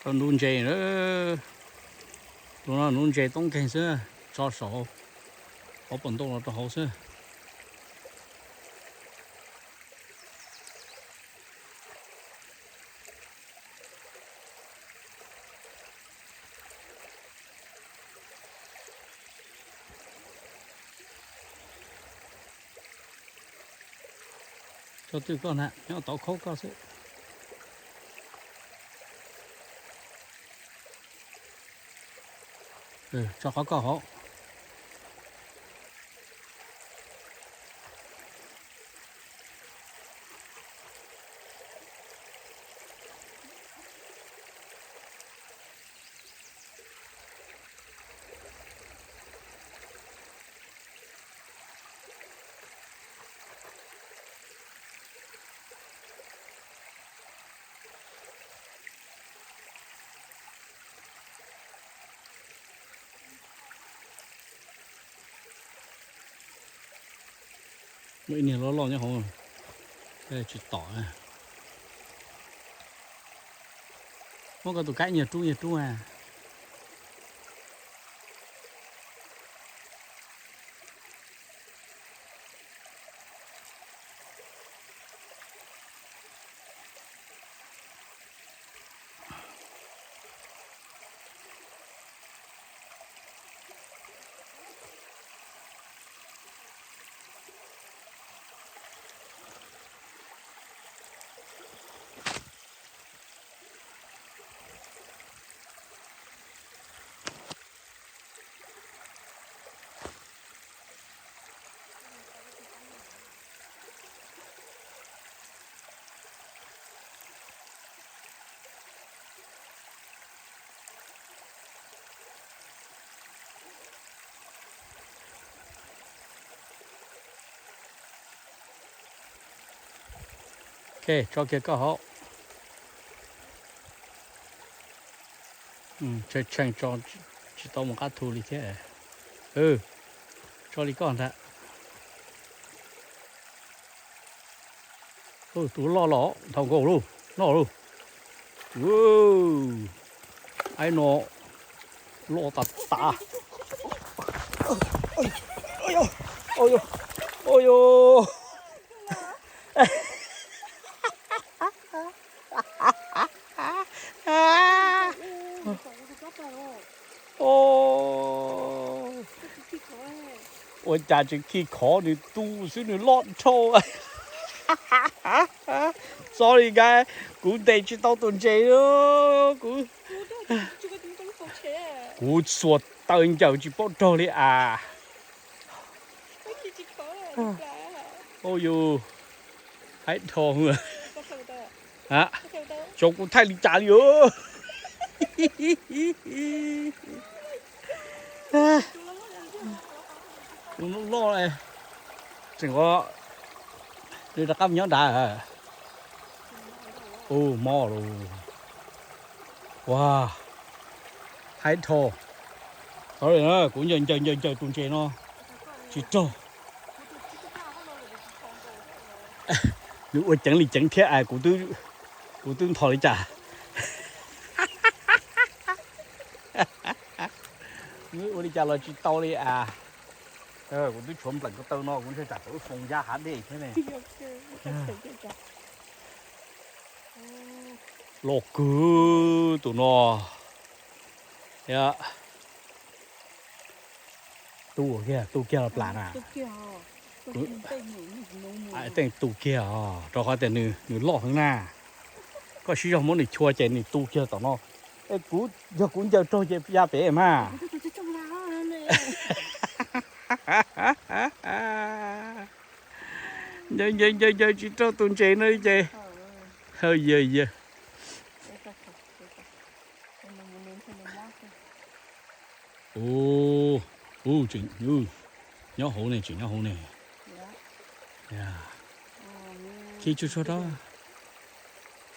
Rau ntub ntses, tus no ntub ntses toob nkeeg xwb, tso saum hauv paus ntoo los rau hauv xwb. Tso twj koj na, nyob tau khaub koj xwb. Tso qhov koj hauv. Muaj ib niag loj loj nyob hauv, tsis tom. Muab koj tus kaib nyiag rub nyiag rub a. Ok, tso kiag koj hauv. Tshee tshee tso, tsis tau mus qab thu li thiab. Tso li koj ntag. Tus loj los dhau nkaus lauj, loj lauj. Aib no loj tas tas. Ua cas tseem khi khov nws tu xwb nws loj dhau. Sorry guys, kuv ntes tsis tau tus ntses. Kuv, kuv xuas taw ncaws tsis paub raug li as. Oj yus, haib dhau. Xyov kuv thaij li cas li. Tus loj loj, tseem nws rov qab nyob nrad. Ua mob lauj. Ua, haib dhau. Sorry na, kuv ncaws ncaws ncaws ncaws tus ntses no tsis raug. Nws ua ceev li ceev thiab as, kuv twb ntho li cas. Nws ua li cas los tsis tau li as. Kuv twb tshuav npleem ko taw no kuv ntshe tsam tau wb foos ya hav dej thiab ne. Loj kawg tus no. Yog tu kiag, tu kiag los plam na. Teej tu kiag os, rau qhov tias nws loj heev na. Koj siv zog muab nws chua ces nws tu kiag tom no. Es kuv, yog kuv ncaws raug ces ya pem mas. Ncaws ncaws ncaws ncaws tsis raug tus ntses no li ces. Yawg yawg. Ub, ub, tseem nyob hauv ne, tseem nyob hauv ne. Khi tsuag tsuag rau.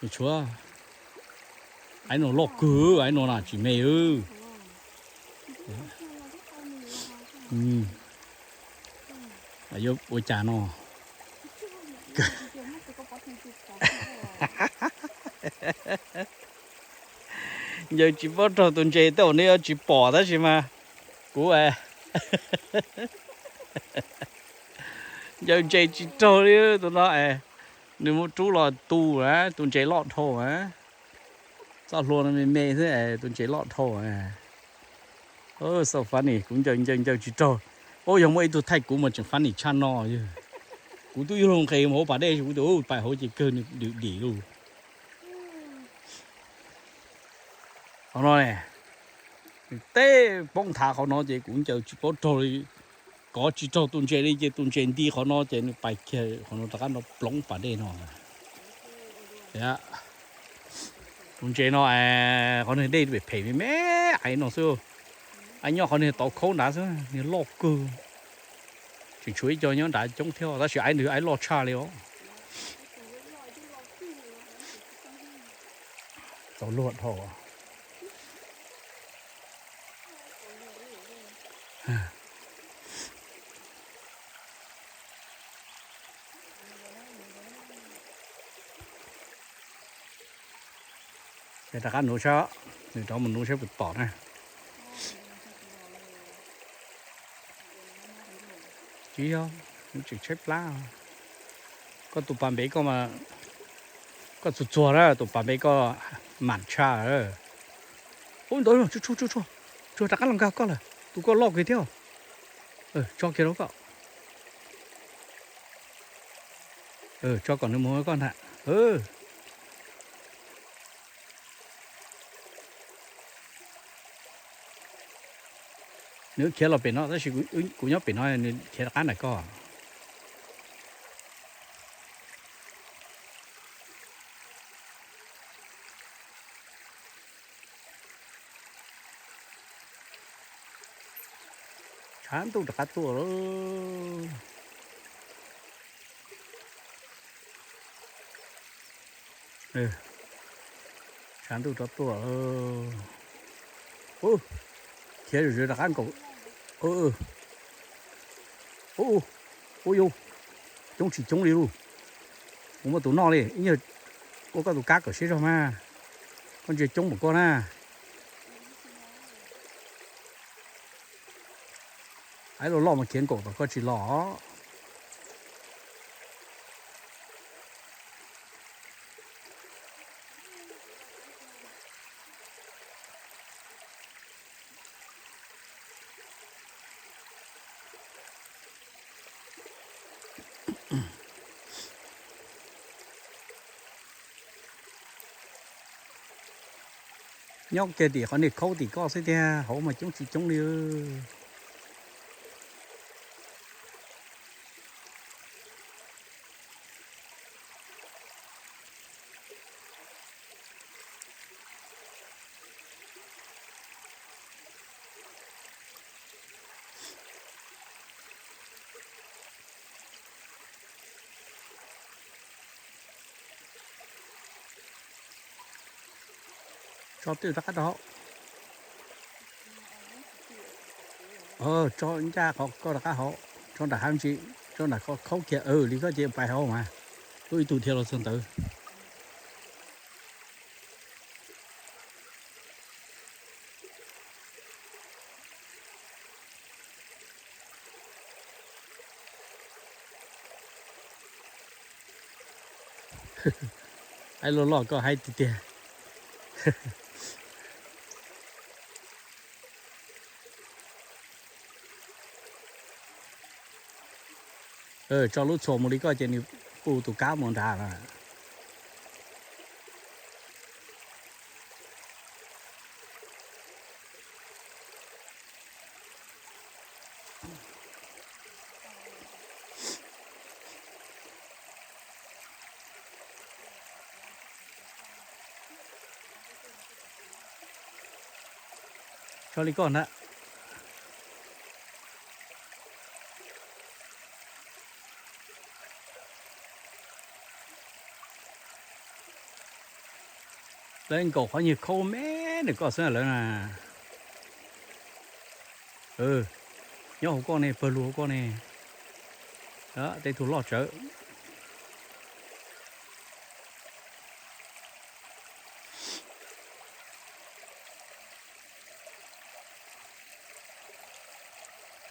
Tshuav. Aib no loj kawg, aib no na tsis me. Yuav ua cas no? Ncaws tsis paub raug tus ntses tej zaum nws yuav tsis pom tab sis mas kuv ncaws ntses tsis raug li tus no es. Nws muab rub los tu na, tus ntses loj dhau na. Txoj hlua no me me xwb es tus ntses loj dhau. So funny, kuv ncaws ncaws ncaws tsis raug. Ub, yog muaj ib tug thaij kuv mas tseem funny tshaj no. Kuv twb yuav luag nqes mus hauv pas dej, kuv tias pais hauv ces kawg nws dim dim lauj. Qhov no ne, nws teb poob nthav qhov no ces kuv ncaws tsis paub raug li, kov tsis raug tus ntses li ces tus ntses nti qhov no ces nws pais kiag qhov no rov qab no ploov pas dej no. Tus ntses no, qhov niag dej phem phem me me ais no xwb. Ais nyob qhov niag tauv khaub nrad xwb, niag loj kawg. Tseem tshuav ib co nyob nrad coob thiab tab sis ais ntawd ais loj tshaj li os. Tau luag dhau. Ces rov qab nuv saib, nws rov mus nuv saib puas pom na. Tsis yog, nws tseem tshaib plab. Koj tus pas npe koj, koj txuag txuag na, tus pas npe koj mam tshaj. Ub, ntawd tsuag tsuag tsuag, rov qab los nkag koj lawm, tus koj loj kiag thiab. Tso kiag rau koj. Tso kom nws mus koj ntag. Nws khiav los pem no tab sis kuv nyob pem no nws khiav rov qab ntawm koj. Tshav ntuj rov qab tuaj lawm. Tshav ntuj rov tuaj. Khiav zom zaws rov qab nkaum. Ub, ub, ub, coob tsis coob li lauj. Kuv muaj tus noj li, ib nyuag ua koj tus kab kom siab zog mas. Koj ntsia coob npaum koj na. Aib loj loj mas khiav nkaum tom koj tsis los. Nyob kiag tim qhov niag khaub tim koj xwb tiag, hauv mas coob tsis coob li. Tso twj rov qab rau hauv. Tso ncaj qhov koj rov qab hauv, tso nram hav ntsis, tso nram khaub kiag li koj ces pais hauv mas. Lub ib tug dhia los txog ntawd. Aib loj loj koj haib tiag tiag. Tso lub txhuas mus li koj ces nws puj tus kab mus nrad lawm. Tso li koj ntag. Lawv nkaum qhov nyuag khaub me ntawm koj xwb lawv na. Nyob hauv koj ne, pawg lug hauv koj ne. Tej tug loj tsawv.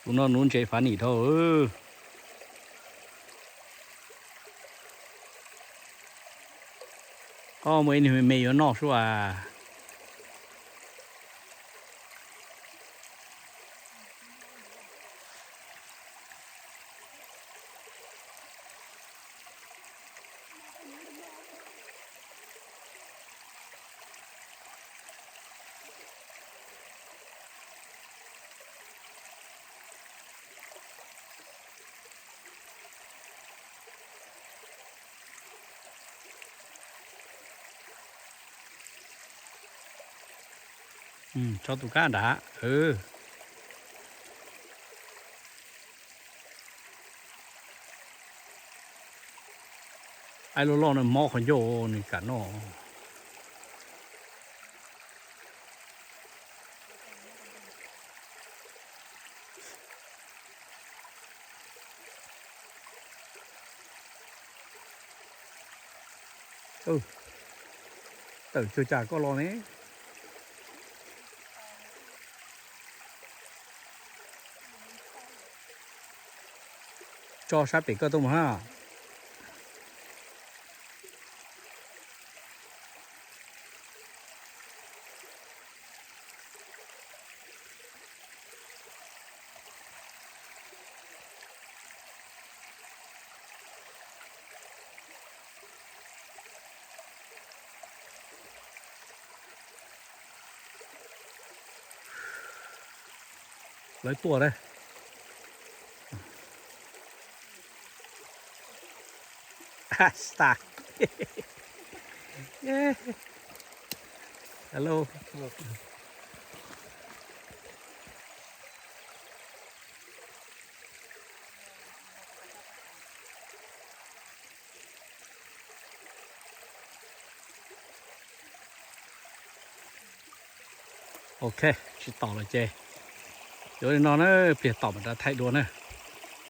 Tus no nuv ntses fav nim dhau. Koj muaj ib niag me me yuav noj sub as. Tso tus kab nrad. Aib loj loj no mob qhov ncauj nws kam noj. Tawm cuag cas koj los ne. Tso sab pem koj tuaj mus hab. Lawv tuaj na. Hello. Ok, tsis tom lawm ces yuav li no na, pliag tom mam rov thaij dua na.